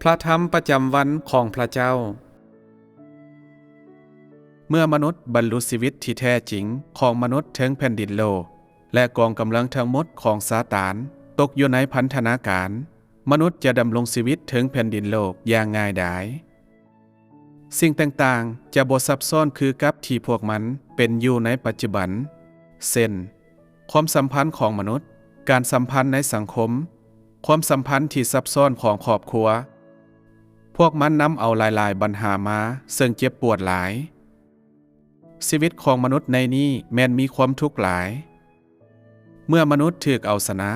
ພະທຳປະຈຳວັນຂອງພະເຈົ້າ. ເມື່ອມະນຸດບັນລຸຊີວິດທີ່ແທ້ຈິງຂອງມະນຸດເທິງແຜ່ນດິນໂລກ ແລະ ກອງກຳລັງທັງໝົດຂອງຊາຕານຕົກຢູ່ໃນພັນທະນາການ, ມະນຸດຈະດຳລົງຊີວິດເທິງແຜ່ນດິນໂລກຢ່າງງ່າຍດາຍ. ສິ່ງຕ່າງໆຈະບໍ່ຊັບຊ້ອນຄືກັບທີ່ພວກມັນເປັນຢູ່ໃນປັດຈຸບັນ, ເຊັ່ນ, ຄວາມສຳພັນຂອງມະນຸດ, ການສຳພັນໃນສັງຄົມ, ຄວາມສຳພັນທີ່ຊັບຊ້ອນຂອງຄອບຄົວ. ພວກມັນນຳເອົາຫຼາຍໆບັນຫາມາເຊິ່ງເຈັບປວດຫຼາຍ. ຊີວິດຂອງມະນຸດໃນນີ້ແມ່ນມີຄວາມທຸກຫຼາຍ. ເມື່ອມະນຸດຖືກເອົາຊະນະ,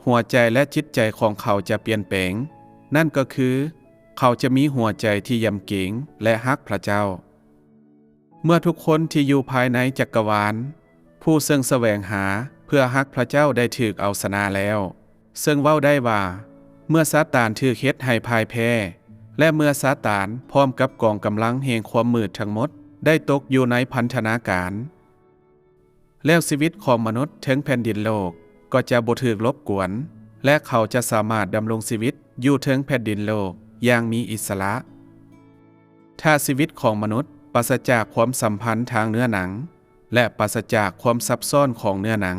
ຫົວໃຈ ແລະ ຈິດໃຈຂອງເຂົາຈະປ່ຽນແປງ, ນັ້ນກໍຄື ເຂົາຈະມີຫົວໃຈທີ່ຢຳເກງ ແລະ ຮັກພະເຈົ້າ. ເມື່ອທຸກຄົນທີ່ຢູ່ພາຍໃນຈັກກະວານ, ຜູ້ເຊິ່ງສະແຫວງຫາເພື່ອຮັກພະເຈົ້າໄດ້ຖືກເອົາຊະນະແລ້ວ, ເຊິ່ງເວົ້າໄດ້ວ່າ ເມື່ອຊາຕານຖືກເຮັດໃຫ້ພ່າຍແພ້ ແລະ ເມື່ອຊາຕານພ້ອມກັບກອງກຳລັງແຫ່ງຄວາມມືດທັງໝົດໄດ້ຕົກຢູ່ໃນພັນທະນາການ, ແລ້ວຊີວິດຂອງມະນຸດເທິງແຜ່ນດິນໂລກກໍຈະບໍ່ຖືກລົບກວນ ແລະ ເຂົາຈະສາມາດດຳລົງຊີວິດຢູ່ເທິງແຜ່ນດິນໂລກຢ່າງມີອິດສະຫຼະ. ຖ້າຊີວິດຂອງມະນຸດປາສະຈາກຄວາມສຳພັນທາງເນື້ອໜັງ ແລະ ປາສະຈາກຄວາມຊັບຊ້ອນຂອງເນື້ອໜັງ,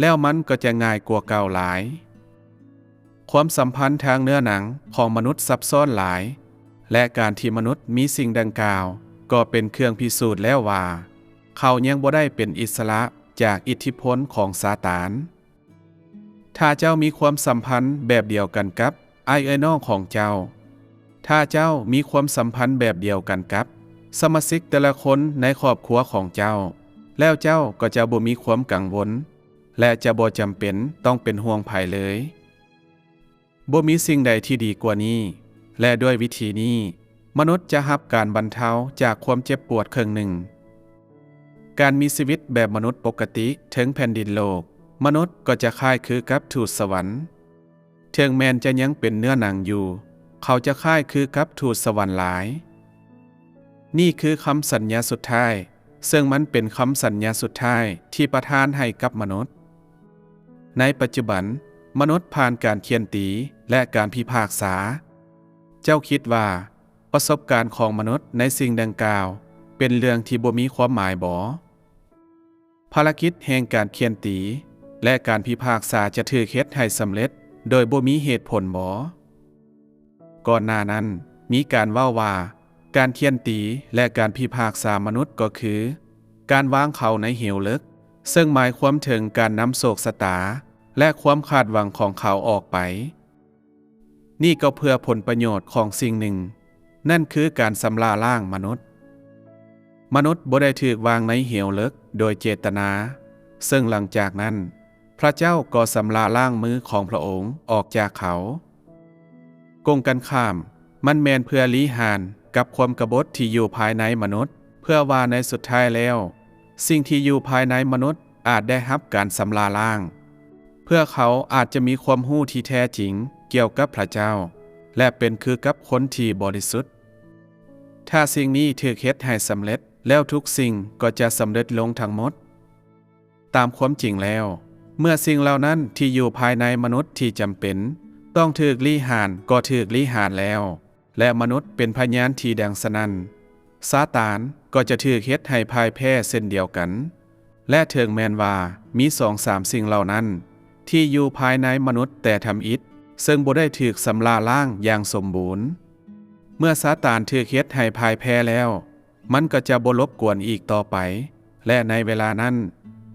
ແລ້ວມັນກໍຈະງ່າຍກວ່າເກົ່າຫຼາຍ. ຄວາມສຳພັນທາງເນື້ອໜັງຂອງມະນຸດຊັບຊ້ອນຫຼາຍ, ແລະ ການທີ່ມະນຸດມີສິ່ງດັ່ງກ່າວ ກໍເປັນເຄື່ອງພິສູດແລ້ວວ່າ ເຂົາຍັງບໍ່ໄດ້ເປັນອິດສະຫຼະຈາກອິດທິພົນຂອງຊາຕານ. ຖ້າເຈົ້າມີຄວາມສຳພັນແບບດຽວກັນກັບອ້າຍເອື້ອຍນ້ອງຂອງເຈົ້າ, ຖ້າເຈົ້າມີຄວາມສຳພັນແບບດຽວກັນກັບສະມາຊິກແຕ່ລະຄົນໃນຄອບຄົວຂອງເຈົ້າ, ແລ້ວເຈົ້າກໍຈະບໍ່ມີຄວາມກັງວົນ ແລະ ຈະບໍ່ຈຳເປັນຕ້ອງເປັນຫ່ວງໃຜເລີຍ. ບໍ່ມີສິ່ງໃດທີ່ດີກວ່ານີ້, ແລະ ດ້ວຍວິທີນີ້, ມະນຸດຈະຮັບການບັນເທົາຈາກຄວາມເຈັບປວດເຄິ່ງໜຶ່ງ. ການມີຊີວິດແບບມະນຸດປົກກະຕິເທິງແຜ່ນດິນໂລກ, ມະນຸດກໍຈະຄ້າຍຄືກັບທູດສະຫວັນ. ເຖິງແມ່ນຈະຍັງເປັນເນື້ອໜັງຢູ່, ເຂົາຈະຄ້າຍຄືກັບທູດສະຫວັນຫຼາຍ. ນີ້ຄືຄຳສັນຍາສຸດທ້າຍ, ເຊິ່ງມັນເປັນຄຳສັນຍາສຸດທ້າຍທີ່ປະທານໃຫ້ກັບມະນຸດ. ໃນປັດຈຸບັນ, ມະນຸດຜ່ານການຂ້ຽນຕີ ແລະ ການພິພາກສາ. ເຈົ້າຄິດວ່າປະສົບການຂອງມະນຸດໃນສິ່ງດັ່ງກ່າວເປັນເລື່ອງທີ່ບໍ່ມີຄວາມໝາຍບໍ? ພາລະກິດແຫ່ງການຂ້ຽນຕີ ແລະ ການພິພາກສາຈະຖືກເຮັດໃຫ້ສຳເລັດໂດຍບໍ່ມີເຫດຜົນບໍ? ກ່ອນໜ້ານັ້ນ, ມີການເວົ້າວ່າ ການຂ້ຽນຕີ ແລະ ການພິພາກສາມະນຸດກໍຄື ການວາງເຂົາໃນເຫວເລິກ, ເຊິ່ງໝາຍຄວາມເຖິງການນຳໂຊກຊະຕາ ແລະ ຄວາມຄາດຫວັງຂອງເຂົາອອກໄປ. ນີ້ກໍເພື່ອຜົນປະໂຫຍດຂອງສິ່ງໜຶ່ງ, ນັ້ນຄືການຊຳລະລ້າງມະນຸດ. ມະນຸດບໍ່ໄດ້ຖືກວາງໃນເຫວເລິກໂດຍເຈດຕະນາ, ເຊິ່ງຫຼັງຈາກນັ້ນ, ພະເຈົ້າກໍຊຳລະລ້າງມືຂອງພະອົງອອກຈາກເຂົາ. ກົງກັນຂ້າມ, ມັນແມ່ນເພື່ອລີ້ຫານກັບຄວາມກະບົດທີ່ຢູ່ພາຍໃນມະນຸດ, ເພື່ອວ່າໃນສຸດທ້າຍແລ້ວ, ສິ່ງທີ່ຢູ່ພາຍໃນມະນຸດອາດໄດ້ຮັບການຊຳລະລ້າງ, ເພື່ອເຂົາອາດຈະມີຄວາມຮູ້ທີ່ແທ້ຈິງກ່ຽວກັບພະເຈົ້າ ແລະ ເປັນຄືກັບຄົນທີ່ບໍລິສຸດ. ຖ້າສິ່ງນີ້ຖືກເຮັດໃຫ້ສຳເລັດ, ແລ້ວທຸກສິ່ງກໍຈະສຳເລັດລົງທັງໝົດ. ຕາມຄວາມຈິງແລ້ວ, ເມື່ອສິ່ງເຫຼົ່ານັ້ນທີ່ຢູ່ພາຍໃນມະນຸດທີ່ຈຳເປັນຕ້ອງຖືກລີ້ຫານກໍຖືກລີ້ຫານແລ້ວ, ແລະ ມະນຸດເປັນພະຍານທີ່ດັງສະໜັ່ນ, ຊາຕານກໍຈະຖືກເຮັດໃຫ້ພ່າຍແພ້ເຊັ່ນດຽວກັນ. ແລະ ເຖິງແມ່ນວ່າມີສອງສາມສິ່ງເຫຼົ່ານັ້ນທີ່ຢູ່ພາຍໃນມະນຸດແຕ່ທຳອິດ, ເຊິ່ງບໍ່ໄດ້ຖືກຊຳລະລ້າງຢ່າງສົມບູນ, ເມື່ອຊາຕານຖືກເຮັດໃຫ້ພ່າຍແພ້ແລ້ວ, ມັນກໍຈະບໍ່ລົບກວນອີກຕໍ່ໄປ, ແລະ ໃນເວລານັ້ນ,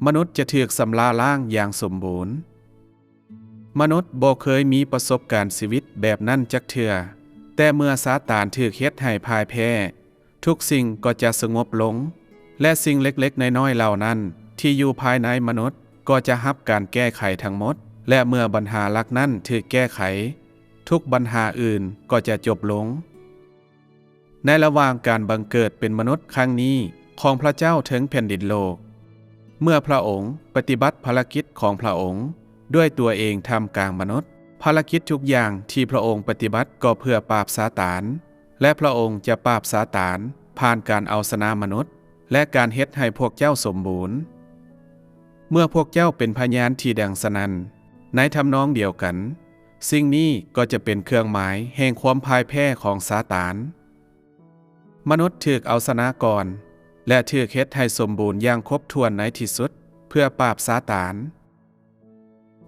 ມະນຸດຈະຖືກຊຳລະລ້າງຢ່າງສົມບູນ. ມະນຸດບໍ່ເຄີຍມີປະສົບການຊີວິດແບບນັ້ນຈັກເທື່ອ, ແຕ່ເມື່ອຊາຕານຖືກເຮັດໃຫ້ພ່າຍແພ້, ທຸກສິ່ງກໍຈະສະຫງົບລົງ, ແລະ ສິ່ງເລັກໆນ້ອຍໆເຫຼົ່ານັ້ນທີ່ຢູ່ພາຍໃນມະນຸດກໍຈະຮັບການແກ້ໄຂທັງໝົດ, ແລະ ເມື່ອບັນຫາຫຼັກນັ້ນຖືກແກ້ໄຂ, ທຸກບັນຫາອື່ນກໍຈະຈົບລົງ. ໃນລະຫວ່າງການບັງເກີດເປັນມະນຸດຄັ້ງນີ້ຂອງພະເຈົ້າເທິງແຜ່ນດິນໂລກ, ເມື່ອພະອົງປະຕິບັດພາລະກິດຂອງພະອົງດ້ວຍຕົວເອງທ່າມກາງມະນຸດ, ພາລະກິດທຸກຢ່າງທີ່ພະອົງປະຕິບັດກໍເພື່ອປາບຊາຕານ, ແລະ ພະອົງຈະປາບຊາຕານຜ່ານການເອົາຊະນະມະນຸດ ແລະ ການເຮັດໃຫ້ພວກເຈົ້າສົມບູນ. ເມື່ອພວກເຈົ້າເປັນພະຍານທີ່ດັງສະໜັ່ນ, ໃນທຳນອງດຽວກັນ, ສິ່ງນີ້ກໍຈະເປັນເຄື່ອງໝາຍແຫ່ງຄວາມພ່າຍແພ້ຂອງຊາຕານ. ມະນຸດຖືກເອົາຊະນະກ່ອນ ແລະ ຖືກເຮັດໃຫ້ສົມບູນຢ່າງຄົບຖ້ວນໃນທີ່ສຸດເພື່ອປາບຊາຕານ.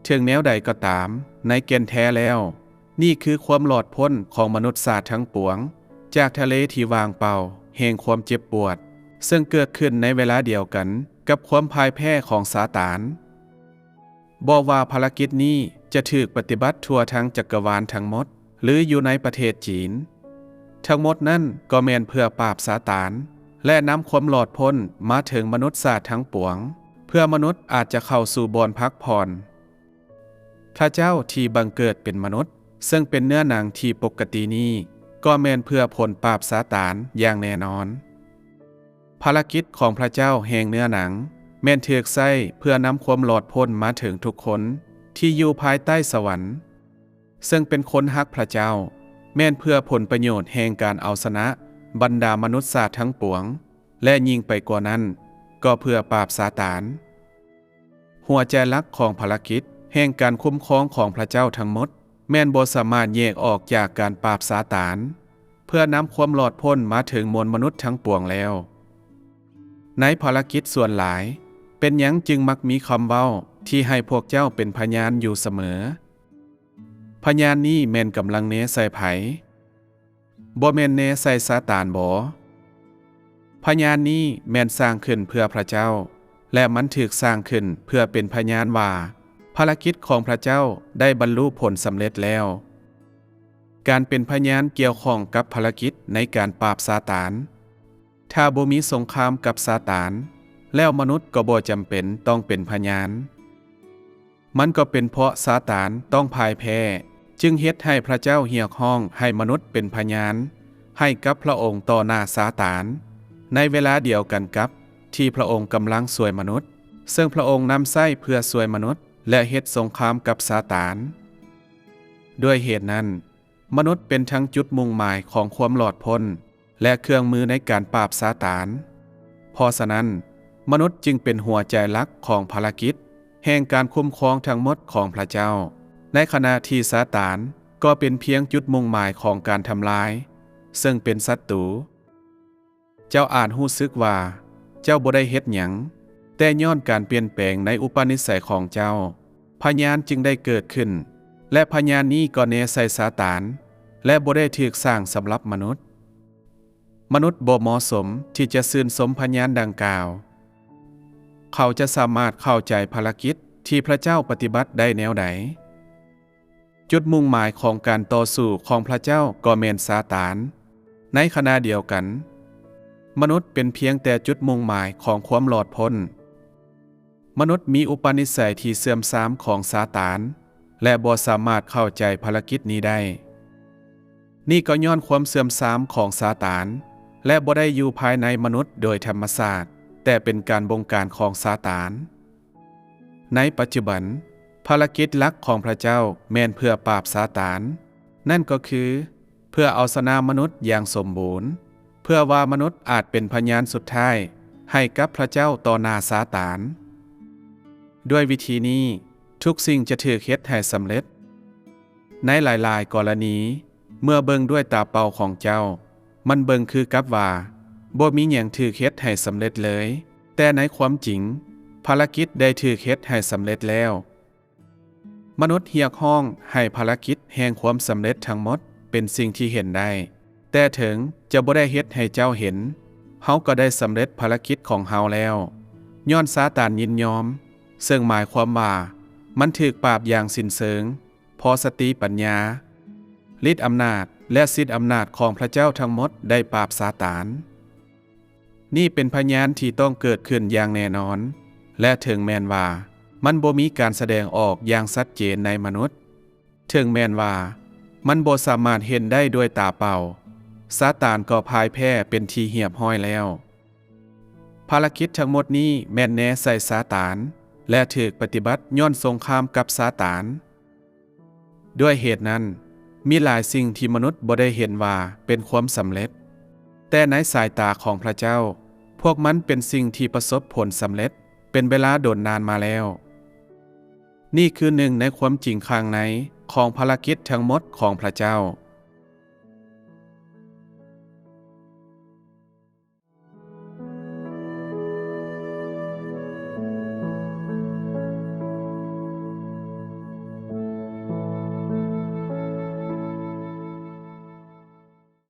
ເຖິງແນວໃດກໍຕາມ, ໃນແກ່ນແທ້ແລ້ວ, ນີ້ຄືຄວາມລອດພົ້ນຂອງມະນຸດຊາດທັງປວງ ຈາກທະເລທີ່ວ່າງເປົ່າແຫ່ງຄວາມເຈັບປວດ, ເຊິ່ງເກີດຂຶ້ນໃນເວລາດຽວກັນກັບຄວາມພ່າຍແພ້ຂອງຊາຕານ. ບໍ່ວ່າພາລະກິດນີ້ຈະຖືກປະຕິບັດທົ່ວທັງຈັກກະວານທັງໝົດ ຫຼື ຢູ່ໃນປະເທດຈີນ, ທັງໝົດນັ້ນກໍແມ່ນເພື່ອປາບຊາຕານ ແລະ ນຳຄວາມລອດພົ້ນມາເຖິງມະນຸດຊາດທັງປວງ, ເພື່ອມະນຸດອາດຈະເຂົ້າສູ່ບ່ອນພັກຜ່ອນ. ພະເຈົ້າທີ່ບັງເກີດເປັນມະນຸດ, ເຊິ່ງເປັນເນື້ອໜັງທີ່ປົກກະຕິນີ້, ກໍແມ່ນເພື່ອຜົນປາບຊາຕານຢ່າງແນ່ນອນ. ພາລະກິດຂອງພະເຈົ້າແຫ່ງເນື້ອໜັງ ແມ່ນຖືກໃຊ້ເພື່ອນຳຄວາມລອດພົ້ນມາເຖິງທຸກຄົນທີ່ຢູ່ພາຍໃຕ້ສະຫວັນ, ເຊິ່ງເປັນຄົນຮັກພະເຈົ້າ, ແມ່ນເພື່ອຜົນປະໂຫຍດແຫ່ງການເອົາຊະນະບັນດາມະນຸດຊາດທັງປວງ, ແລະ ຍິ່ງໄປກວ່ານັ້ນ, ກໍເພື່ອປາບຊາຕານ. ຫົວໃຈຫຼັກຂອງພາລະກິດແຫ່ງການຄຸ້ມຄອງຂອງພະເຈົ້າທັງໝົດ ແມ່ນບໍ່ສາມາດແຍກອອກຈາກການປາບຊາຕານ ເພື່ອນຳຄວາມລອດພົ້ນມາເຖິງມວນມະນຸດທັງປວງແລ້ວ. ໃນພາລະກິດສ່ວນຫຼາຍ, ເປັນຫຍັງຈຶ່ງມັກມີຄຳເວົ້າທີ່ໃຫ້ພວກເຈົ້າເປັນພະຍານຢູ່ສະເໝີ? ພະຍານນີ້ແມ່ນກຳລັງແນໃສ່ໃຜ? ບໍ່ແມ່ນແນໃສ່ຊາຕານບໍ? ພະຍານນີ້ແມ່ນສ້າງຂຶ້ນເພື່ອພະເຈົ້າ ແລະ ມັນຖືກສ້າງຂຶ້ນເພື່ອເປັນພະຍານວ່າ ພາລະກິດຂອງພະເຈົ້າໄດ້ບັນລຸຜົນສຳເລັດແລ້ວ. ການເປັນພະຍານກ່ຽວຂ້ອງກັບພາລະກິດໃນການປາບຊາຕານ. ຖ້າບໍ່ມີສົງຄາມກັບຊາຕານ, ແລ້ວມະນຸດກໍບໍ່ຈຳເປັນຕ້ອງເປັນພະຍານ. ມັນກໍເປັນເພາະຊາຕານຕ້ອງພ່າຍແພ້, ຈຶ່ງເຮັດໃຫ້ພະເຈົ້າຮຽກຮ້ອງໃຫ້ມະນຸດເປັນພະຍານໃຫ້ກັບພະອົງຕໍ່ໜ້າຊາຕານ, ໃນເວລາດຽວກັນກັບທີ່ພະອົງກຳລັງຊ່ວຍມະນຸດ, ເຊິ່ງພະອົງນຳໃຊ້ເພື່ອຊ່ວຍມະນຸດ ແລະ ເຮັດສົງຄາມກັບຊາຕານ. ດ້ວຍເຫດນັ້ນ, ມະນຸດເປັນທັງຈຸດມຸ່ງໝາຍຂອງຄວາມລອດພົ້ນ ແລະ ເຄື່ອງມືໃນການປາບຊາຕານ. ເພາະສະນັ້ນ, ມະນຸດຈຶ່ງເປັນຫົວໃຈຫຼັກຂອງພາລະກິດແຫ່ງການຄຸ້ມຄອງທັງໝົດຂອງພະເຈົ້າ, ໃນຂະນະທີ່ຊາຕານກໍເປັນພຽງຈຸດມຸ່ງໝາຍຂອງການທຳລາຍ, ເຊິ່ງເປັນສັດຕູ. ເຈົ້າອາດຮູ້ສຶກວ່າເຈົ້າບໍ່ໄດ້ເຮັດຫຍັງ, ແຕ່ຍ້ອນການປ່ຽນແປງໃນອຸປະນິໄສຂອງເຈົ້າ, ພະຍານຈຶ່ງໄດ້ເກີດຂຶ້ນ, ແລະ ພະຍານນີ້ກໍແນໃສ່ຊາຕານ ແລະ ບໍ່ໄດ້ຖືກສ້າງສຳລັບມະນຸດ. ມະນຸດບໍ່ເໝາະສົມທີ່ຈະຊື່ນຊົມພະຍານດັ່ງກ່າວ. ເຂົາຈະສາມາດເຂົ້າໃຈພາລະກິດທີ່ພະເຈົ້າປະຕິບັດໄດ້ແນວໃດ? ຈຸດມຸ່ງໝາຍຂອງການຕໍ່ສູ້ຂອງພະເຈົ້າກໍແມ່ນຊາຕານ. ໃນຂະນະດຽວກັນ, ມະນຸດເປັນພຽງແຕ່ຈຸດມຸ່ງໝາຍຂອງຄວາມລອດພົ້ນ. ມະນຸດມີອຸປະນິໄສທີ່ເສື່ອມຊາມຂອງຊາຕານ ແລະ ບໍ່ສາມາດເຂົ້າໃຈພາລະກິດນີ້ໄດ້. ນີ້ກໍຍ້ອນຄວາມເສື່ອມຊາມຂອງຊາຕານ ແລະ ບໍ່ໄດ້ຢູ່ພາຍໃນມະນຸດໂດຍທຳມະຊາດ, ແຕ່ເປັນການບົງການຂອງຊາຕານ. ໃນປັດຈຸບັນ, ພາລະກິດຫຼັກຂອງພະເຈົ້າແມ່ນເພື່ອປາບຊາຕານ, ນັ້ນກໍຄື ເພື່ອເອົາຊະນະມະນຸດຢ່າງສົມບູນ, ເພື່ອວ່າມະນຸດອາດເປັນພະຍານສຸດທ້າຍໃຫ້ກັບພະເຈົ້າຕໍ່ໜ້າຊາຕານ. ດ້ວຍວິທີນີ້, ທຸກສິ່ງຈະຖືກເຮັດໃຫ້ສຳເລັດ. ໃນຫຼາຍໆກໍລະນີ, ເມື່ອເບິ່ງດ້ວຍຕາເປົ່າຂອງເຈົ້າ, ມັນເບິ່ງຄືກັບວ່າບໍ່ມີຫຍັງຖືກເຮັດໃຫ້ສຳເລັດເລີຍ, ແຕ່ໃນຄວາມຈິງ, ພາລະກິດໄດ້ຖືກເຮັດໃຫ້ສຳເລັດແລ້ວ. ມະນຸດຮຽກຮ້ອງໃຫ້ພາລະກິດແຫ່ງຄວາມສຳເລັດທັງໝົດເປັນສິ່ງທີ່ເຫັນໄດ້, ແຕ່ເຖິງຈະບໍ່ໄດ້ເຮັດໃຫ້ເຈົ້າເຫັນ, ເຮົາກໍໄດ້ສຳເລັດພາລະກິດຂອງເຮົາແລ້ວ, ຍ້ອນຊາຕານຍິນຍອມ, ເຊິ່ງໝາຍຄວາມວ່າມັນຖືກປາບຢ່າງສິ້ນເຊີງ, ເພາະສະຕິປັນຍາ, ລິດອຳນາດ ແລະ ສິດອຳນາດຂອງພະເຈົ້າທັງໝົດໄດ້ປາບຊາຕານ. ນີ້ເປັນພະຍານທີ່ຕ້ອງເກີດຂຶ້ນຢ່າງແນ່ນອນ, ແລະ ເຖິງແມ່ນວ່າມັນບໍ່ມີການສະແດງອອກຢ່າງຊັດເຈນໃນມະນຸດ, ເຖິງແມ່ນວ່າມັນບໍ່ສາມາດເຫັນໄດ້ດ້ວຍຕາເປົ່າ, ຊາຕານກໍພ່າຍແພ້ເປັນທີ່ຮຽບຮ້ອຍແລ້ວ. ພາລະກິດທັງໝົດນີ້ແມ່ນແນໃສ່ຊາຕານ ແລະ ຖືກປະຕິບັດຍ້ອນສົງຄາມກັບຊາຕານ. ດ້ວຍເຫດນັ້ນ, ມີຫຼາຍສິ່ງທີ່ມະນຸດບໍ່ໄດ້ເຫັນວ່າເປັນຄວາມສຳເລັດ, ແຕ່ໃນສາຍຕາຂອງພະເຈົ້າ, ພວກມັນເປັນສິ່ງທີ່ປະສົບຜົນສຳເລັດເປັນເວລາດົນນານມາແລ້ວ. ນີ້ຄືໜຶ່ງໃນຄວາມຈິງຂ້າງໃນ ຂອງພາລະກິດທັງໝົດຂອງພະເຈົ້າ.